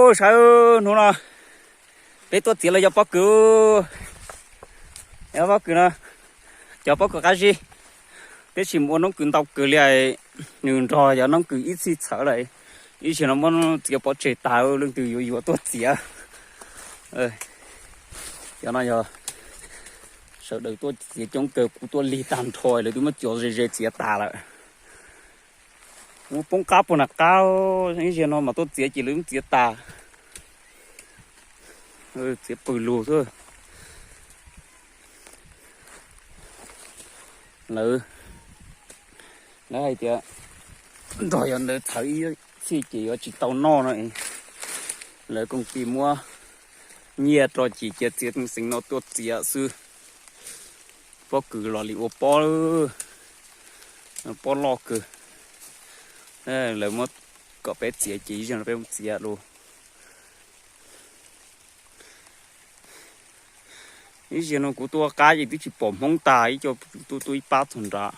Sawv hnub no peb tuaj txiav los yog pob kws, yog pob kws no, cov pob kws qab zib, tab sis mus ua noob kws ntau kws li, nws nrog yog noob kws ib txhij txhawv lawm. Ib zaug no muab txiav pov tseg tas, leej twg yuav yuav tuaj txiav. Cov no yog sawv daws tuaj txiav coob kawg, kuv tuaj lig tag nrho, lawv twb muab cov ze ze txiav tas lawm. Kuv poob qab puag nram qab, ib zaug no mas tuaj txiav ces lawv twb txiav tas, txiav pw lug xwb. Lawv, lawv hais tias nrog yog ntawd txhawv ib txhij ces yuav tsis tau noj no. Lawv koom tis muab nyiaj rau ces cia txiav teeb xeev no tuaj txiav xwb. Pob kws los li ua pob, pob loj kawg. Lawv muab kom peb txiav ces ib zaug no peb mus txiav lawm. Ib zaug no kuv tuaj qab ces twb tsis pom Hmoob tag, ib co tuaj tuaj ib pab txog nrad.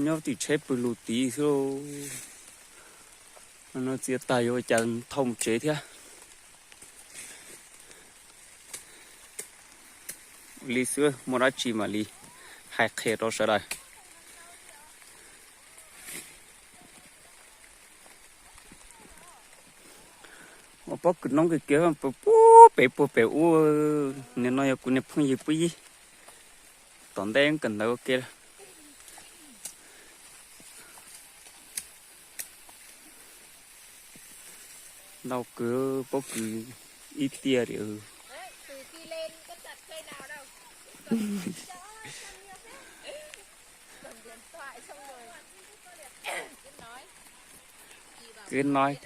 Nyob tim tsheb pw lug tid xwb. No txiav tag yuav ua cas thauj mus tsev thiab. Li xwb, muaj dab tsi mam li hais qhia rau sawv daws. Ua pob kws noob kiag kiag puag pem puag pem ub. Nim no yog kuv niag phooj ywg puab yib, tom ntej kawm ntawv ua ke. Ntau kawg, pob kws ib tiag li. Cứ nói.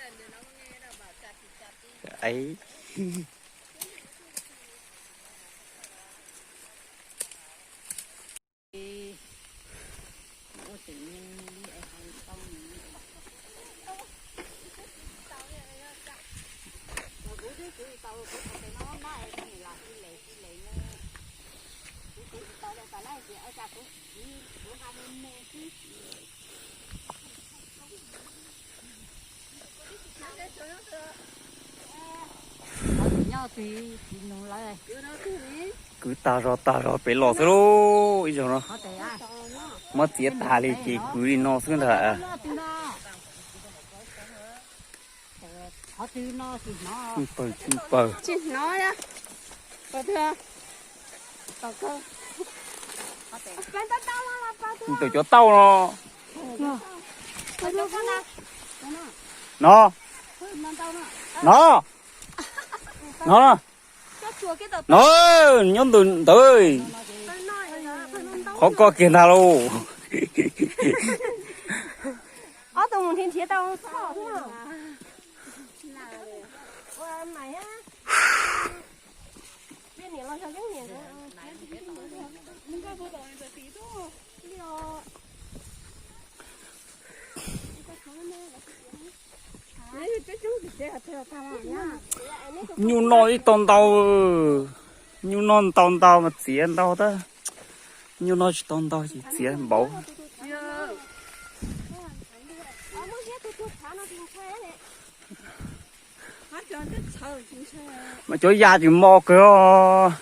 Ấy. Kwv tag zog tag zog pem los xwb lauj, ib zaug no. Muab txiav tag li ces kwv li no xwb ntag. Pawg, pawg. Tus cov tauj no. No. No. No. No, nyob ntawd ntawd. Qhov ko kiag ntag lauj. Ob tug mus nrhiav nrhiav tau txhoj xwb. Nyuj noj ib tau ntau, nyuj noj ntau ntau mas txiav ntau tab, nyuj noj tsis tau ntau ces txiav npaum. Mas cov ya tsis mos kawg os.